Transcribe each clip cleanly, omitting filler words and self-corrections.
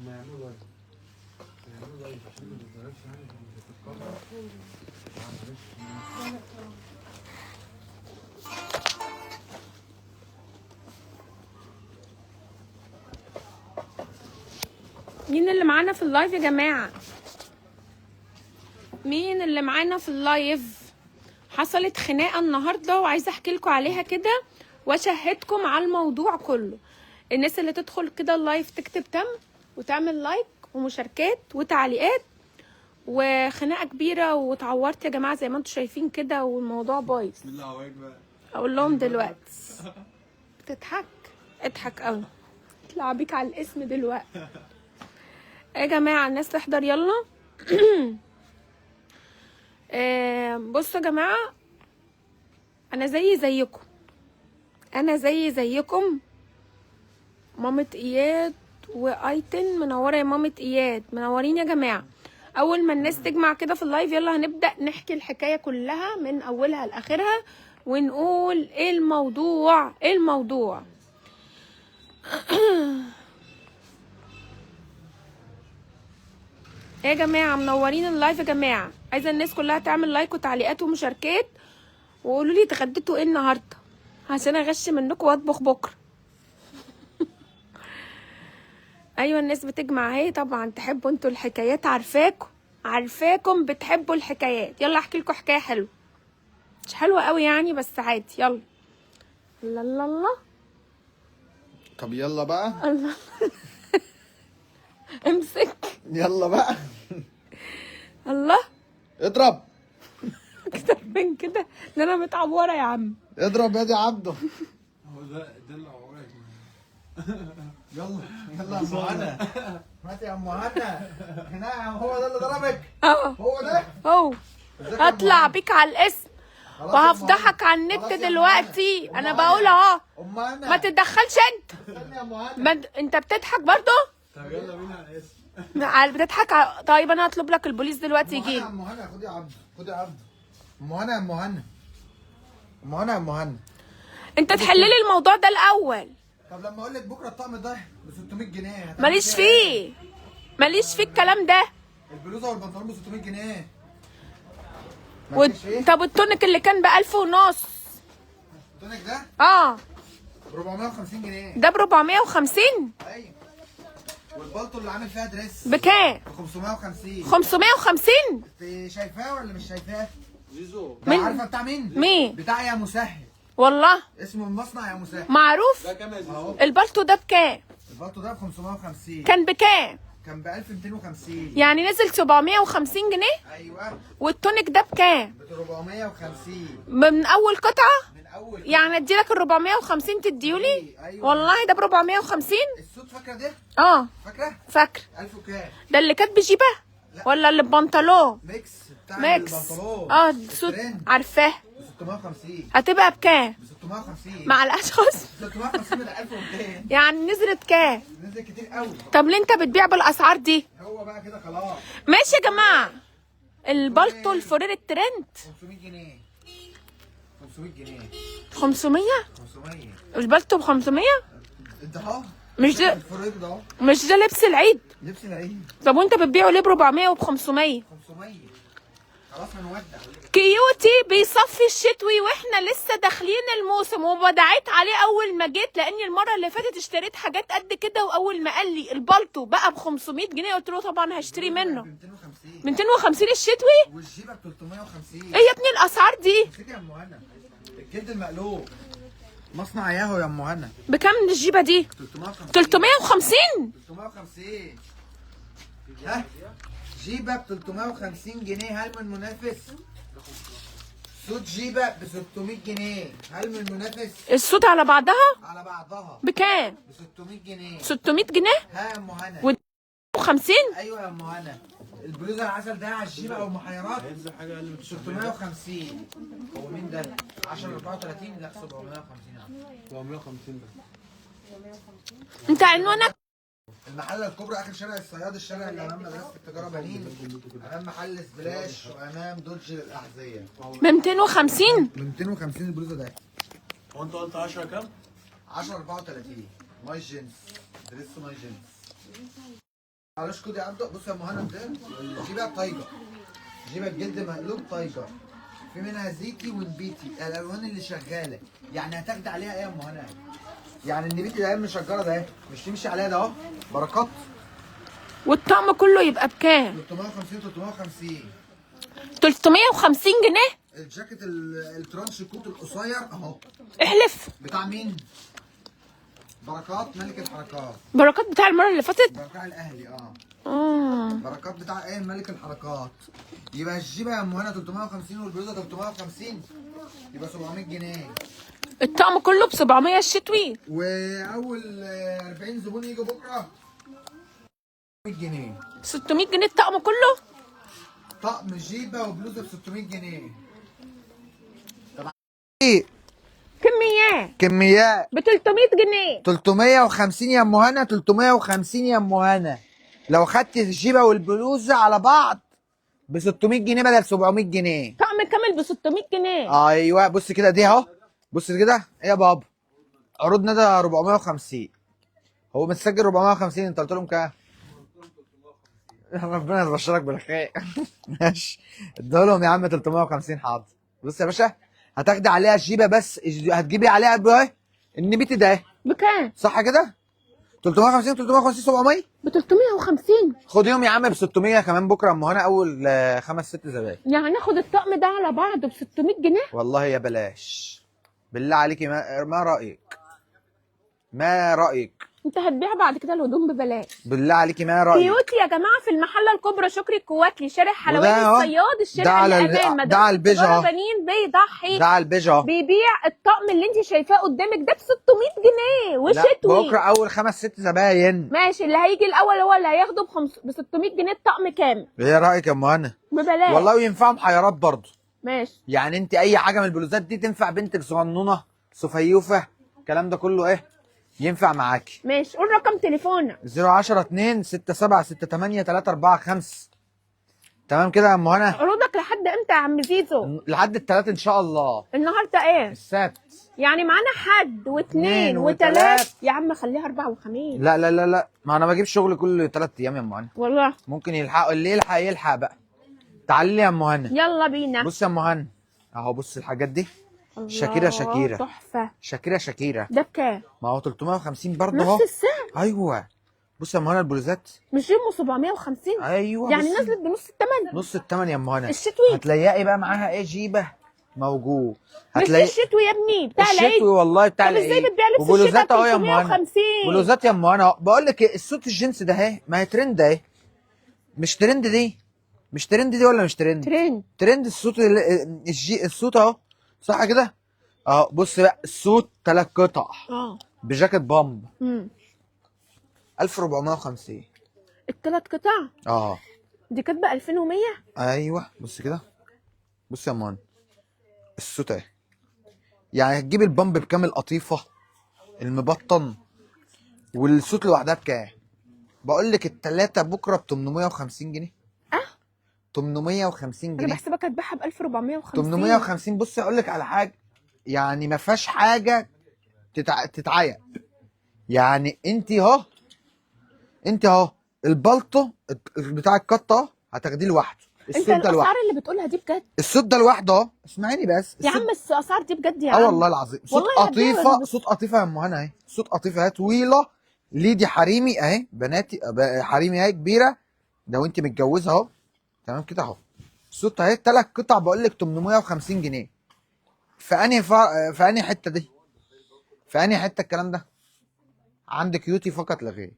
ما يعملوا live، يعملوا live عشان ما تتضربش يعني في الكاميرا. معلش. مين اللي معانا في ال live يا جماعة؟ مين اللي معانا في ال live؟ حصلت خناقه النهارده وعايزه احكي لكم عليها كده واشهدكم على الموضوع كله. الناس اللي تدخل كده ال live تكتب تم وتعمل like ومشاركات وتعليقات، وخناقه كبيرة واتعورت يا جماعة زي ما انتم شايفين كده، والموضوع بايظ. بسم الله اكبر. اقول لهم دلوقتي بتضحك، اضحك قوي، اطلع بيك على الاسم دلوقتي. يا جماعة الناس تحضر يلا. بصوا يا جماعة، انا زي زيكم، انا زي زيكم. مامة اياد وايتن منورة يا مامة اياد، منورين يا جماعة. اول ما الناس تجمع كده في ال live يلا هنبدا نحكي الحكاية كلها من اولها لاخرها ونقول ايه الموضوع، ايه الموضوع. يا جماعة منورين ال live يا جماعة. عايزه الناس كلها تعمل like وتعليقات ومشاركات، وقولوا لي اتغديتوا ايه النهارده عشان اغش منكم واطبخ بكره. ايوه الناس بتجمع اهي، طبعا تحبوا انتوا الحكايات، عارفاكم عارفاكم بتحبوا الحكايات. يلا احكي لكم حكاية حلوة، مش حلوة قوي يعني بس عادي. يلا لا لا لا، طب يلا بقى. الله امسك، يلا بقى. الله اضرب اكتر من كده، ده انا متعوره يا عم. اضرب يا دي عبده. هو ده اللي عورك. يلا يلا يا ام هنا، هات يا ام هنا. هنا هو ده اللي ضربك؟ اه هو ده. هو هطلع بيك على الاسم وهفضحك على النت دلوقتي. انا بقول اهو ما تتدخلش انت. ما انت بتضحك برضو؟ طب يلا بينا على الاسم. بتضحك على... طيب انا هطلب لك البوليس دلوقتي يجي. ام هنا خدي يا عبده، خدي يا عبده. ام هنا يا ام هنا، ام هنا يا ام هنا. انت تحل لي الموضوع ده الاول. طب لما اقول لك بكره الطقم ده ب 600 جنيه ماليش فيه، ماليش فيه الكلام ده. البلوزة والبنطلون ب 600 جنيه. طب التونيك اللي كان ب 1500؟ التونيك ده؟ اه ب 450 جنيه. ده ب 450؟ ايوه. والبلطو اللي عامل فيها dress بكام؟ ب 550. 550؟ انت شايفاه ولا مش شايفاه؟ زيزو مين؟ عارفه بتاع مين؟ مين؟ بتاع يا مسهل. والله اسمه المصنع يا مسهل. معروف. ده كام يا زيزو؟ البلطو ده بكام؟ البلطو ده ب 550. كان بكام؟ كان ب 1250. يعني نزل 750 جنيه؟ ايوه. والتونيك ده بكام؟ ب 450. من اول قطعه؟ من اول. يعني ادي لك ال 450 تديولي؟ ايوه. والله ده ب 450؟ الصوت فاكره ده؟ اه فاكره؟ فاكره. 1000 وكام؟ ده اللي كانت بجيبه؟ ولا اللي ببنطلون؟ mix بتاع mix. البنطلون. اه الصوت عارفاه. ب 650. هتبقى بكام؟ ب 650. معلقاش خالص. 650 من 1200. يعني نزلت كام؟ نزلت كتير قوي. طب ليه انت بتبيع بالاسعار دي؟ هو بقى كده خلاص. ماشي يا جماعة. البلطو الفرير الترند 500 جنيه. 500 جنيه. 500؟ 500. البلطو ب 500؟ انت اهو. مش ده، الفرير ده اهو. مش ده لبس العيد؟ لبس العيد. طب وانت بتبيعه ليه ب 400 وب 500؟ 500. خلاص هنودع. كيوتي بيصفي الشتوي واحنا لسه داخلين الموسم، وبدعيت عليه اول ما جيت لاني المرة اللي فاتت اشتريت حاجات قد كده، واول ما قال لي البلطو بقى ب 500 جنيه قلت له طبعا هشتري منه. ب 250. 250 الشتوي؟ والجيبه ب 350. ايه يا ابني الاسعار دي؟ امسكي يا ام هنا. الجلد المقلوب. مصنع ياهو يا ام هنا. بكام الجيبه دي؟ 350. 350؟ 350. ها؟ جيبه ب 350 جنيه، هل من منافس؟ صوت جيبه ب 600 جنيه، هل من منافس؟ الصوت على بعضها؟ على بعضها بكام؟ ب 600 جنيه. 600 جنيه؟ ها يا ام هنا. و50؟ ايوه يا ام هنا. البلوزة العسل ده على الجيبه او محيرات هينزل حاجة اقل من 650. هو مين ده؟ 10 34؟ لا 750. 750 بس. انت عنوانك؟ المحلة الكبرى اخر شارع الصياد، الشارع اللي امام مدرسه التجارة بنين، امام محل سبلاش، وامام دوج للاحذيه. ب 250؟ ب 250 البلوزة ده. هو انت قلت 10 كام؟ 10 34 ماي جينز، dress ماي جينز. معلش كود يا عبده. بص يا مهند، ده الجيبه طايجه، جيبه بجلد مقلوب طايجه، في منها زيتي ونبيتي، الالوان اللي شغالة. يعني هتاخد عليها ايه يا مهند؟ يعني النبيتي ده مشجره ده مش تمشي عليها ده اهو بركات. والطقم كله يبقى بكام؟ 350 350 350 جنيه. الجاكيت ال trench coat القصير اهو. احلف. بتاع مين؟ بركات ملك الحركات. بركات بتاع المرة اللي فاتت؟ بركات الاهلي. اه بركات بتاع ايه؟ ملك الحركات. يبقى الجيبه يا ام هنا 350 والبلوزه 350، يبقى 700 جنيه. الطقم كله ب 700 الشتوي. واول 40 زبون يجوا بكره 600 جنيه. 600 جنيه الطقم كله؟ طقم جيبه وبلوزه ب 600 جنيه. طب ايه؟ كميات كميات ب 300 جنيه. 350 يا ام هنا، 350 يا ام هنا. لو خدت الجيبه والبلوزه على بعض ب 600 جنيه بدل 700 جنيه. طقم كامل ب 600 جنيه. ايوه بص كده دي اهو، بص كده ايه يا بابا؟ عروض ندى 450، هو متسجل 450، انت قلت لهم كام؟ ربنا يبشرك بالخير. ماشي ادوا لهم يا عم 350. حاضر. بص يا باشا هتاخدي عليها الجيبه بس، هتجيبي عليها بايه؟ النبيتي ده بكام؟ صح كده؟ 350 350 700 ب 350. خديهم يا عم ب 600 كمان بكره اما هنا اول 5 6 زباين. يعني ناخد الطقم ده على بعضه ب 600 جنيه؟ والله يا بلاش. بالله عليكي ما رايك؟ ما رايك؟ انت هتبيع بعد كده الهدوم ببلاش. بالله عليكي ما رايك؟ كيوت يا جماعة في المحلة الكبرى، شكري الكواتلي، شارع حلواني الصياد، الشارع اللي امام مدرسه البيج اهو، بنين بيضحي. ده على البيج اهو. بيبيع الطقم اللي انت شايفاه قدامك ده ب 600 جنيه وشتوي. بكره اول 5 6 زباين. ماشي، اللي هيجي الاول هو اللي هياخده ب 600 جنيه الطقم كامل. ايه رايك يا ام هنا؟ ببلاش والله. وينفعهم حيارات برضه. ماشي. يعني انت اي حاجة من البلوزات دي تنفع بنتك صغنونه سفيوفه الكلام ده كله ايه ينفع معاكي. ماشي. قول رقم تليفونك. 010 2 6 7 6 8 3 4 5. تمام كده يا ام هنا؟ عروضك لحد امتى يا عم زيزو؟ لحد الثلاث ان شاء الله. النهارده ايه؟ السبت. يعني معانا حد واثنين وثلاث. يا عم خليها 4 وخميس. لا لا لا لا، ما انا بجيب شغل كل 3 ايام يا ام هنا. والله ممكن يلحقوا، اللي يلحق يلحق بقى. تعالي لي يا ام هنا. يلا بينا. بص يا ام هنا اهو، بص الحاجات دي. شاكيرا شاكيرا تحفة. شاكيرا شاكيرا. ده بكام؟ ما هو 350 برضه اهو. نفس السعر. ايوه. بص يا ام هنا البلوزات مش يوم 750. ايوه. يعني نزلت بنص الثمن. نص الثمن يا ام هنا. الشتوي هتلاقي بقى معاها ايه؟ جيبه موجود. هتلاقي مش الشتوي يا ابني بتاع العيد. الشتوي والله بتاع العيد. طب ازاي بتبيع لبس الشتاء وبلوزات اهو يا ام هنا. بلوزات يا ام هنا. بقول لك ايه، الصوت الجنس ده اهي، ما هي ترند اهي. مش ترند دي؟ مش ترند دي ولا مش ترند؟ ترند. ترند الصوت الصوت اهو صح كده؟ اهو بص بقى الصوت 3 قطع بجاكيت بامب. 1450. الثلاث قطع؟ اه. دي كاتبه 2100. ايوه بص كده. بص يا مان الصوت اهي. يعني هتجيب البامب بكام؟ القطيفه المبطن والصوت لوحدها بكام؟ بقول لك الثلاثة بكره ب 850 جنيه. 850 جنيه. انا بحسبك هتبيعها ب 1450. 850. بص اقول لك على حاجة، يعني ما فيهاش حاجة تتعيق. يعني انت اهو، انت اهو البلطو بتاع القطة هتاخديه لوحده. انت الاسعار اللي بتقولها دي بجد؟ الصوت ده لوحده اهو. اسمعيني بس يا عم الاسعار دي بجد يا عم. اه والله العظيم. صوت قطيفة، صوت قطيفة يا ام هنا اهي. صوت قطيفة اهي طويلة، ليدي حريمي اهي، بناتي حريمي اهي كبيرة لو انت متجوزة اهو. تمام كده اهو. الصوت اهي 3 قطع بقول لك 850 جنيه. في انهي في انهي حتة دي؟ في انهي حتة الكلام ده؟ عند كيوتي فقط لا غير.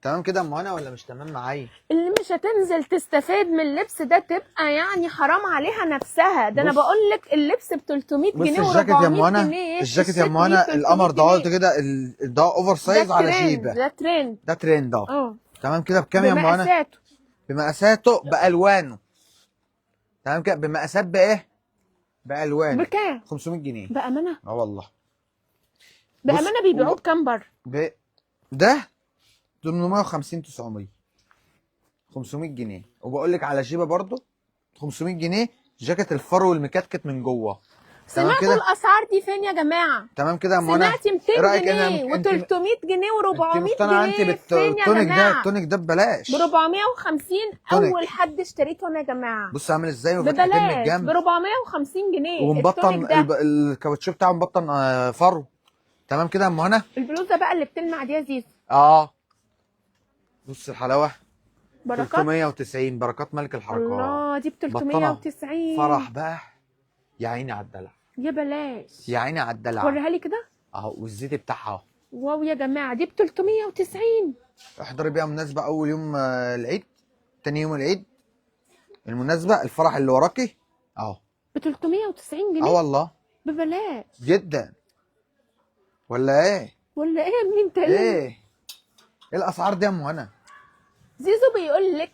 تمام كده يا ام هنا ولا مش تمام معايا؟ اللي مش هتنزل تستفاد من اللبس ده تبقى يعني حرام عليها نفسها. ده انا بقول لك اللبس ب 300 جنيه و 400 جنيه. الجاكيت يا ام هنا القمر ده كده، ده oversize على جيبه. ده ترند. ده ترند اهو. تمام كده بكام يا ام هنا؟ بمقاساته. بمقاساته بالوانه. تمام كده بمقاسات بايه؟ بالوانه. بكام؟ 500 جنيه. بامانه؟ اه والله بامانه. بيبيعوه بكام بره؟ ده 850 900 500 جنيه. وبقول لك على جيبه برضو 500 جنيه. جاكيت الفرو المكتكت من جوه. سمعتوا كده؟ الاسعار دي فين يا جماعة؟ تمام كده يا ام هنا؟ سمعتي 200 إيه رأيك جنيه و300 جنيه انت و400 مقتنعة انت جنيه فين يا بالتونيك ده؟ جماعة؟ التونيك ده ببلاش ب 450 تونيك. اول حد اشتريته انا يا جماعة بص عامل ازاي وفتحتين من ببلاش الجنب ب 450 جنيه ومبطن التونيك ده. الكاوتشو بتاعه مبطن فرو. تمام كده يا ام هنا؟ البلوزة بقى اللي بتلمع دي يا زيزو. اه بص الحلاوة. بركات 390 بركات ملك الحركات. الله دي ب بطنة. 390 فرح بقى يا عيني على الدلع، يا بلاش. يا عيني على الدلع. وريها لي كده. اهو والزيت بتاعها اهو. wow يا جماعة دي ب 390. احضري بيها مناسبة اول يوم العيد، تاني يوم العيد، المناسبة الفرح اللي وراكي اهو. ب 390 اه جنيه والله ببلاش. جدا ولا ايه؟ ولا ايه يا مين تاني؟ ايه ايه الاسعار دي يا ام هنا؟ زيزو بيقول لك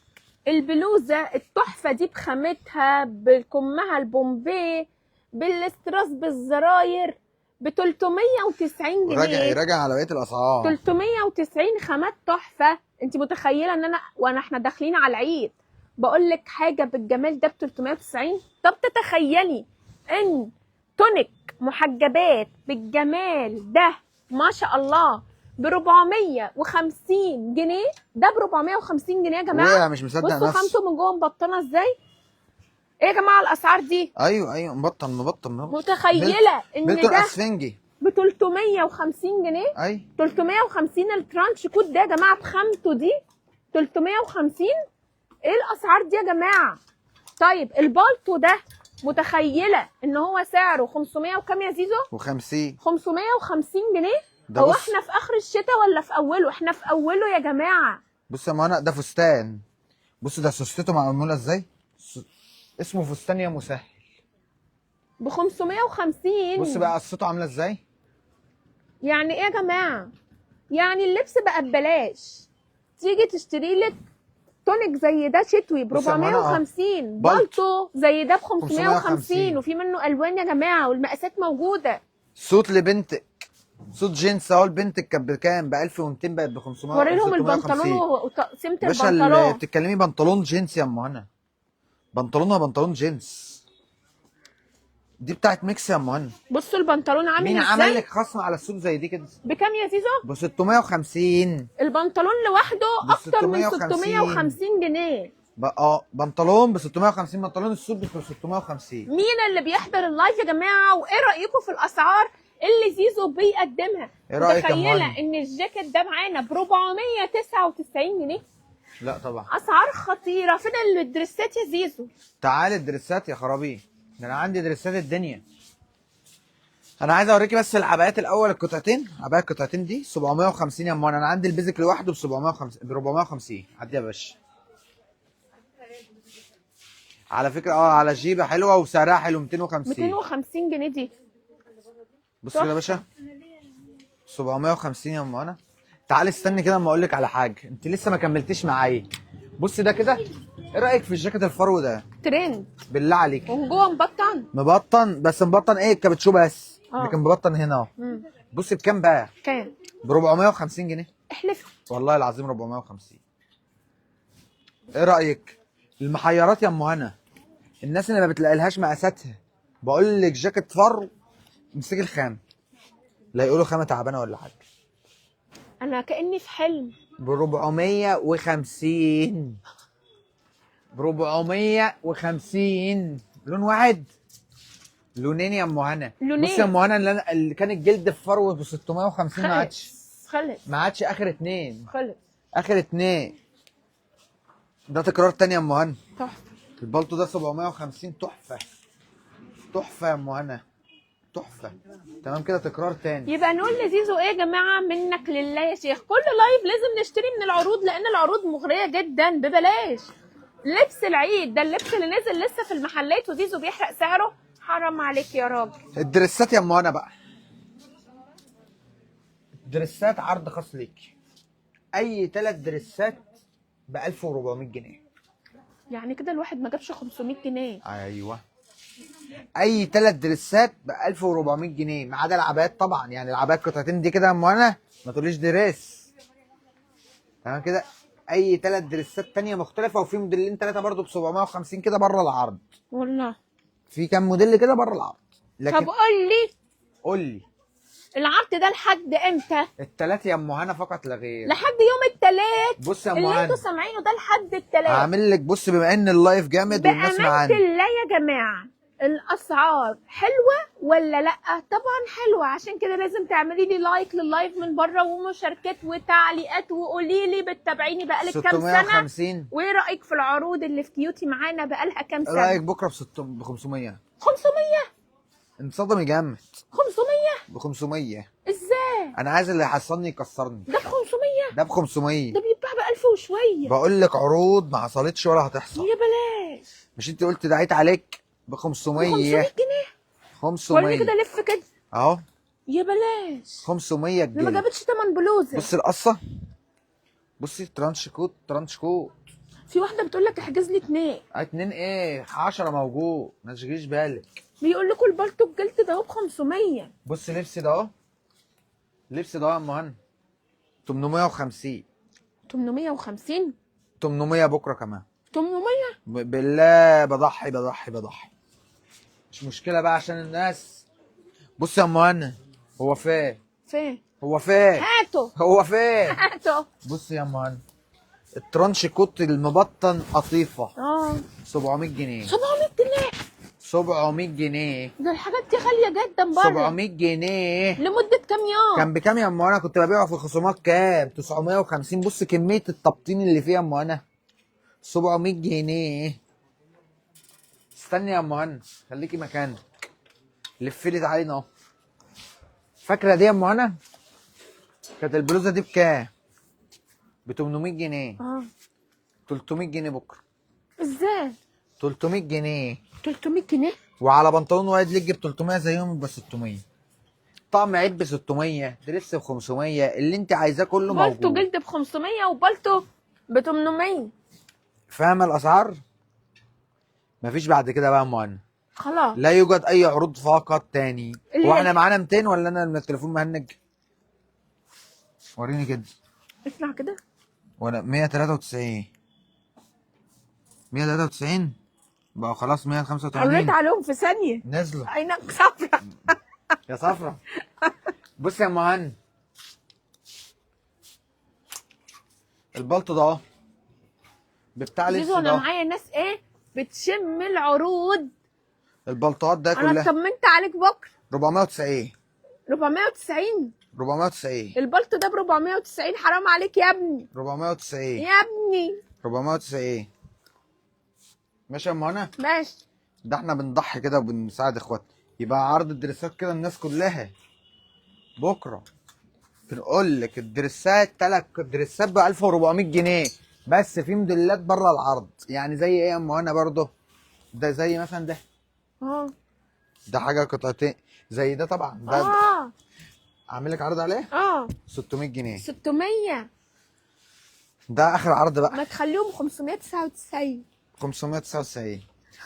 البلوزة التحفة دي بخامتها بكمها البومبيه بالاستراس بالزراير ب 390 راجع جنيه. راجع على بقية الاسعار. 390 خامات تحفة. انت متخيله ان انا وانا احنا داخلين على العيد بقول لك حاجة بالجمال ده ب 390؟ طب تتخيلي ان تونيك محجبات بالجمال ده ما شاء الله ب 450 جنيه؟ ده ب 450 جنيه يا جماعة. وقع مش مصدق بصوا نفسه. خامته من جوه مبطنه ازاي. ايه يا جماعة الاسعار دي؟ ايوه ايوه مبطن مبطن مبطن. متخيله ان ميلتون ده اسفنجي. ب 350 جنيه؟ اي 350 ال trench coat ده يا جماعة بخامته دي 350. ايه الاسعار دي يا جماعة؟ طيب البالتو ده متخيله ان هو سعره 500 وكام يا زيزو؟ و50 550 جنيه. ده هو بص احنا في اخر الشتاء ولا في اوله؟ احنا في اوله يا جماعة. بص يا مهنا ده فستان. بص ده سوستته معمولة ازاي. اسمه فستان يا مسهل. ب 550. بص بقى قصته عامله ازاي. يعني ايه يا جماعة؟ يعني اللبس بقى ببلاش. تيجي تشتري لك تونيك زي ده شتوي ب بص يا منى، 450، بالطو. بالطو زي ده ب 550، 550. وفي منه الوان يا جماعة والمقاسات موجودة. suit لبنتك، suit جينز اهو لبنتك كانت بكام؟ ب 1200 بقت ب 500. وري لهم البنطلون 650. وتقسيمه باشا اللي البنطلون. بتتكلمي بنطلون جينز يا ام هنا، بنطلونها بنطلون جينز. دي بتاعت ميكس يا ام هنا. بصوا البنطلون عامل مين ازاي. عمل لك خصم على ال suit زي دي كده؟ بكام يا زيزو؟ ب 650. البنطلون لوحده ب اكتر من 650. 650 جنيه. بنطلون ب 650، بنطلون ال suit ب 650. مين اللي بيحضر ال live يا جماعة؟ وايه رايكم في الاسعار اللي زيزو بيقدمها؟ ايه رايك يا متخيله مهند؟ ان الجاكيت ده معانا ب 499 جنيه؟ لا طبعا. اسعار خطيرة. فين الدريسات يا زيزو؟ تعالي الدريسات يا خرابي، ده انا عندي دريسات الدنيا. انا عايز اوريكي بس العبايات الاول، القطعتين، عباية القطعتين دي 750 يا مان. انا عندي ال basic لوحده ب 750، ب 450. عدي يا باشا. على فكرة على جيبه حلوة وسعرها حلو 250. 250 جنيه دي. بص كده يا باشا 750 يا ام انا. تعالي استني كده اما اقول لك على حاجة، انت لسه ما كملتيش معايا. بصي ده كده، ايه رايك في الجاكيت الفرو ده؟ ترند. بالله عليك. ومن جوه مبطن. مبطن، بس مبطن ايه؟ الكابتشو بس. لكن مبطن هنا اهو. بصي بكام بقى؟ كام؟ ب 450 جنيه. احلف. والله العظيم 450. ايه رايك؟ المحيرات يا ام هنا، الناس اللي ما بتلاقيلهاش مقاساتها. بقول لك جاكيت فرو، امسكي الخامة، لا يقولوا خامة تعبانة ولا حاجة. انا كاني في حلم. ب 450، ب 450. لون واحد، لونين يا ام هنا. لونين. بص يا ام هنا، اللي كان الجلد في فرو ب 650 ما عادش. خلص. ما عادش. اخر اتنين. خلص. اخر اتنين. ده تكرار تاني يا ام هنا. تحفة. البلطو ده 750، تحفة تحفة يا ام هنا، تحفة. تمام كده، تكرار تاني. يبقى نقول لزيزو ايه يا جماعة؟ منك لله يا شيخ. كل live لازم نشتري من العروض، لان العروض مغرية جدا ببلاش. لبس العيد ده اللبس اللي نزل لسه في المحلات وزيزو بيحرق سعره. حرام عليك يا راجل. الدريسات يا ام هنا بقى، دريسات عرض خاص ليك. اي 3 دريسات ب 1400 جنيه. يعني كده الواحد ما جابش 500 جنيه. ايوه، اي 3 دريسات ب 1400 جنيه، ما عدا العبايات طبعا. يعني العبايات قطعتين دي كده يا ام هنا ما تقوليش dress. تمام كده، اي 3 دريسات تانية مختلفة، وفي موديلين 3 برضو ب 750 كده بره العرض. والله في كام موديل كده بره العرض. لكن طب قول لي، قول لي العرض ده لحد امتى؟ التلات يا ام هنا فقط لا غير، لحد يوم التلات. بص يا ام اللي هنا انتوا سامعينه ده لحد التلات. هعمل لك، بص بما ان ال live جامد والناس بأمانة معانا، الله يا جماعة الأسعار حلوة ولا لأ؟ طبعا حلوة، عشان كده لازم تعملي لي like لل live من بره ومشاركات وتعليقات، وقولي لي بتتابعيني بقالك كام سنة، 650. وايه رأيك في العروض اللي في كيوتي معانا بقالها كام سنة؟ رايك بكره ب 500؟ 500؟ انصدم جامد. 500؟ ب 500. ازاي؟ انا عايز اللي يحصلني يكسرني. ده ب 500؟ ده ب 500. ده بيتباع ب 1000 وشوية. بقول لك عروض ما حصلتش ولا هتحصل. يا بلاش. مش انت قلت دعيت عليك ب 500؟ 500 جنيه. 500. وريني كده، لف كده. اهو. يا بلاش. 500 ده ما جنيه. جابتش تمن بلوزة. بص القصة، بصي trench coat، trench coat. في واحدة بتقول لك احجز لي 2. 2 ايه؟ 10 موجود، ما تشغليش بالك. بيقول لكم البلطو الجلد ده اهو ب 500. بص لبس ده اهو، لبس ده يا ام هنا 850. 850؟ 800 بكره كمان. 800؟ بالله بضحي بضحي بضحي، مش مشكلة بقى عشان الناس. بص يا ام هنا، هو فين؟ فين؟ هو فين؟ هاتوا. هو فين؟ هاتوا. بص يا ام هنا، ال trench coat المبطن قطيفة 700 جنيه. 700 جنيه؟ 700 جنيه. ده الحاجات دي غالية جدا بره. 700 جنيه لمدة كام يوم؟ كان بكام يا ام هنا؟ كنت ببيعه في الخصومات كام؟ 950. بص كمية التبطين اللي فيها يا ام هنا، 700 جنيه. استني يا ام هنا، خليكي مكانك، لفي لي تعالي اهو. فاكره دي يا ام هنا؟ كانت البلوزة دي بكام؟ ب 800 جنيه. 300 جنيه بكره. ازاي؟ 300 جنيه. 300 جنيه؟ وعلى بنطلون wide leg ب 300 زيهم يبقى 600. طقم عيب ب 600، dress ب 500، اللي انت عايزاه كله موجود. بالطو جلد ب 500 وبالطو ب 800. فاهمه الاسعار؟ مفيش بعد كده بقى يا ام هنا. خلاص لا يوجد اي عروض فقط تاني. هو احنا معانا 200 ولا انا التليفون مهنج؟ وريني كده. اطلع كده. ولا 193. 193 بقى خلاص. 185. قريت عليهم في ثانية. نازلة عينك صفرة. يا صفرة. بص يا مهند، البلطو ده اهو بتاع لبس زيزو انا ده. معايا ناس ايه بتشم العروض. البلطوات ده انا كلها. اطمنت عليك بكره. 490. 490. 490. البلطو ده ب 490، حرام عليك يا ابني. 490 يا ابني. 490. ماشي يا ام هنا؟ ماشي. ده احنا بنضحي كده وبنساعد اخواتنا. يبقى عرض الدريسات كده الناس كلها بكره. بنقول لك الدريسات، 3 دريسات ب 1400 جنيه بس، في موديلات بره العرض. يعني زي ايه يا ام هنا برضه؟ ده زي مثلا ده. ده حاجة قطعتين زي ده طبعا. ده اعمل لك عرض عليه؟ 600 جنيه. 600. ده اخر عرض بقى. ما تخليهم 599. 599.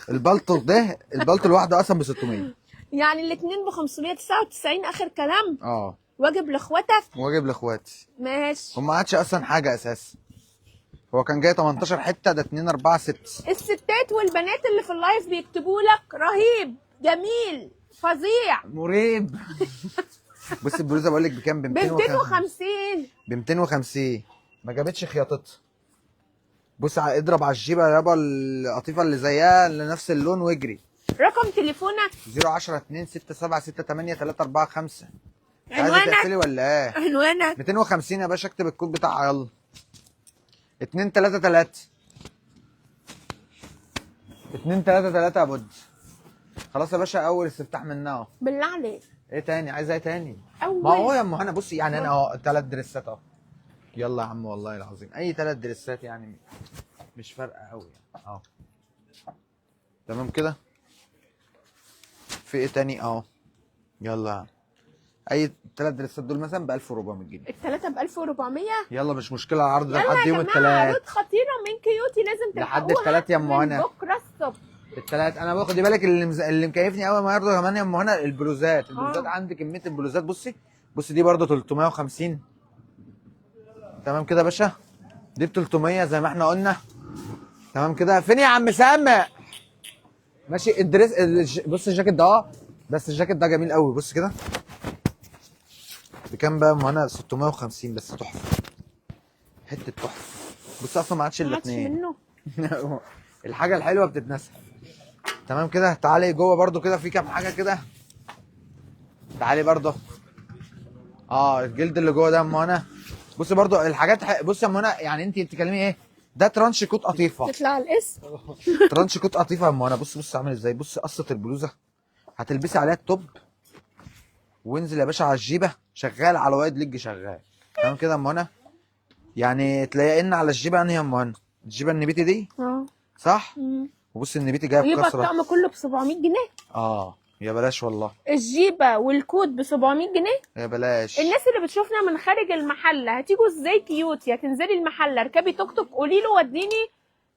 البلطو ده، البلطو الواحدة اصلا ب 600. يعني الاثنين ب 599 اخر كلام. واجب لاخواتك. واجب لاخواتي. ماشي. وما عادش اصلا حاجة اساسا. هو كان جاي 18 حتة، ده 2 4 6. الستات والبنات اللي في ال live بيكتبوا لك رهيب، جميل، فظيع، مريب. بص البلوزة بقول لك بكام؟ ب 250. ب 250. ما جابتش خياطتها. بص اضرب على الجيبه يابا القطيفه اللي زيها اللي نفس اللون واجري. رقم تليفونك؟ 010 2 6 7 6 8 3 4 5. عايزه عنوانك؟ تقفلي ولا ايه؟ عنوانك؟ 250 يا باشا، اكتب الكود بتاعها يلا. 2 3 3 2 3 3 يا بود. خلاص يا باشا، اول استفتاح منها اهو. بالله عليك. ايه تاني؟ عايزه ايه تاني؟ اول ما هو يا ام هنا بصي، يعني انا اهو 3 دريسات اهو. يلا يا عم والله العظيم اي 3 دريسات يعني مش فارقه قوي يعني اهو. تمام كده. في ايه تاني اهو؟ يلا يا عم. اي 3 دريسات دول مثلا ب 1400 جنيه. الثلاثة ب 1400. يلا مش مشكلة، العرض ده يلا لحد يا يوم جماعة، الثلاث. عروض خطيرة من كيوتي لازم لحد تلحقوها التلات يا ام من هنا. بكره الصبح. الثلاث. انا باخد بالك اللي مكيفني قوي النهارده كمان يا ام هنا البلوزات. البلوزات عندي كمية البلوزات. بصي بصي دي برده 350. تمام كده يا باشا، دي ب 300 زي ما احنا قلنا. تمام كده. فين يا عم سامع؟ ماشي. ال dress بص الجاكيت ده بس الجاكيت ده جميل قوي. بص كده بكام بقى يا ام هنا؟ 650 بس تحفة، حتة تحفة. بص اصلا ما عادش ما الا عادش اتنين. منه. الحاجة الحلوة بتتنسى. تمام كده. تعالي جوه برضو كده في كام حاجة كده، تعالي برضو. الجلد اللي جوه ده يا ام هنا. بصي برضو الحاجات بصي يا ام هنا، يعني انت بتتكلمي ايه؟ ده trench coat قطيفة. تطلع على الاسم. trench coat قطيفة يا ام هنا. بص بص عامل ازاي. بص قصة البلوزة هتلبسي عليها ال top، وانزل يا باشا على الجيبه، شغال على wide leg شغال. تمام كده يا ام هنا. يعني تلاقي ان على الجيبه انهي يا ام هنا؟ الجيبه النبيتي دي صح؟ وبص النبيتي جاية ويبقى بكثرة. الطقم كله ب 700 جنيه. يا بلاش والله. الجيبه وال coat ب 700 جنيه. يا بلاش. الناس اللي بتشوفنا من خارج المحلة هتيجوا ازاي كيوتي؟ هتنزلي المحلة اركبي توك توك قولي له وديني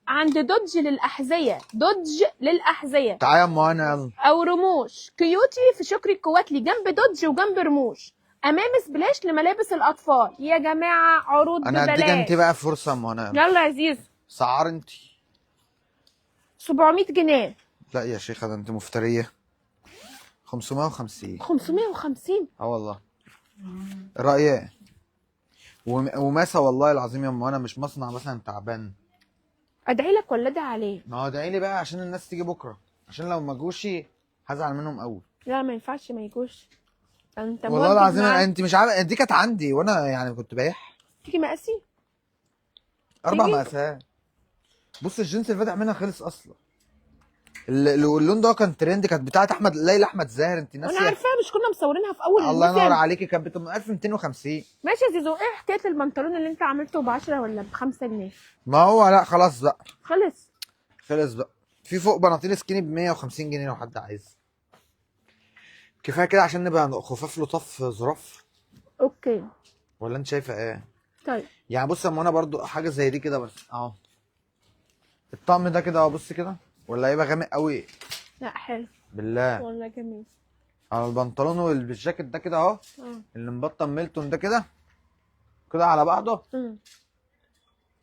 عند دوج للاحذيه، دوج للاحذيه تعالى يا ام هنا يلا. او رموش. كيوتي في شكري الكواتلي جنب دوج وجنب رموش، امام سبلاش لملابس الاطفال. يا جماعة عروض انا هديك ببلاش. انت بقى فرصة يا ام هنا. يلا يا زيزو. سعر انت. 700 جنيه. لا يا شيخه ده انت مفتريه. 550. 550. اه والله. رأيي ايه؟ وماسه والله العظيم يا ام هنا مش مصنع مثلا تعبان. ادعي لك ولا ادعي عليه؟ ما هو ادعي لي بقى عشان الناس تيجي بكره، عشان لو ما جوش هزعل منهم قوي. لا ما ينفعش ما يجوش. انت والله موجب العظيم معاك. انت مش عارفه دي كانت عندي وانا يعني كنت بايع تيجي مقاسي؟ 4 تيجي؟ مقاسات. بص الجنس اللي فاتح منها خلص اصلا. اللون ده كان ترند، كانت بتاعت احمد ليلى احمد زاهر. انت انا ناسيه؟ عارفاها، مش كنا مصورينها في اول الله ينور الموسم؟ عليكي، كانت بتبقى 1250. ماشي يا زيزو. ايه حكاية البنطلون اللي انت عملته ب 10 ولا ب 5 جنيه؟ ما هو لا خلاص بقى، خلص خلص بقى. في فوق بناطيل skinny ب 150 جنيه لو حد عايز. كفاية كده عشان نبقى خفاف لطاف ظراف. okay ولا انت شايفه ايه؟ طيب يعني بص يا منى برضو حاجة زي دي كده بس اهو، الطقم ده كده اهو. بص كده، ولا هيبقى غامق قوي؟ لا حلو بالله والله جميل. على البنطلون والجاكيت ده كده اهو، اللي مبطن ميلتون ده كده كده على بعضه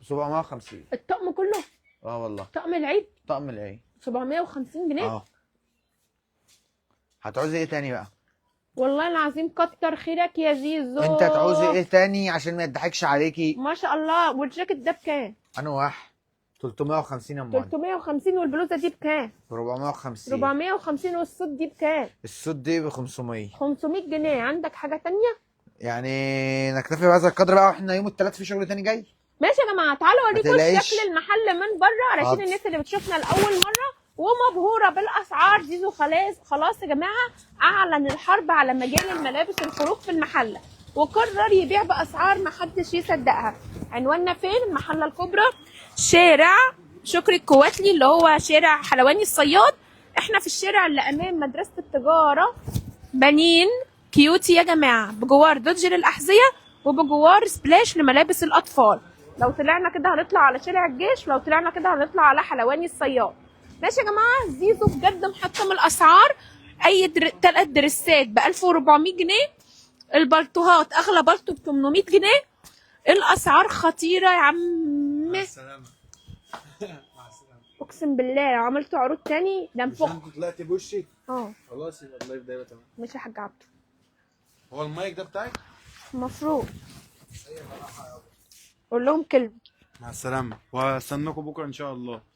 750. الطقم كله؟ اه والله طقم العيد طقم العيد 750 جنيه. هتعوزي ايه تاني بقى؟ والله العظيم كتر خيرك يا زيزو. انت هتعوزي ايه تاني عشان ما يضحكش عليكي؟ ما شاء الله. والجاكيت ده بكام؟ انا واحد 350 يا ام 350. والبلوزه دي بكام؟ 450. 450. والصوت دي بكام؟ الصوت دي ب 500. 500 جنيه. عندك حاجة تانية؟ يعني نكتفي بهذا القدر بقى، واحنا يوم الثلاث في شغل تاني جاي. ماشي يا جماعة، تعالوا اوريكم تقلقيش. شكل المحل من بره علشان حاضر. الناس اللي بتشوفنا لاول مرة ومبهوره بالاسعار. زيزو خلاص يا جماعة اعلن الحرب على مجال الملابس الخروج في المحلة، وقرر يبيع باسعار ما حدش يصدقها. عنواننا فين؟ المحلة الكبرى، شارع شكري الكواتلي اللي هو شارع حلواني الصياد. احنا في الشارع اللي امام مدرسه التجارة بنين كيوتي يا جماعة، بجوار دوج للاحذيه وبجوار سبلاش لملابس الاطفال. لو طلعنا كده هنطلع على شارع الجيش، لو طلعنا كده هنطلع على حلواني الصياد. ماشي يا جماعة، زيزو بجد محطم الاسعار. اي 3 دريسات ب 1400 جنيه، البلطوهات اغلى بلطو ب 800 جنيه. الاسعار خطيرة يا عم. مع السلامة. مع السلامة. اقسم بالله لو عملتوا عروض تاني ده مش انفخ. انت طلعتي بوشي؟ اه خلاص يبقى ال live ده يبقى تمام. ماشي يا حاج عبده. هو المايك ده بتاعك؟ المفروض قول لهم كلمة. مع السلامة، واستناكم بكره ان شاء الله.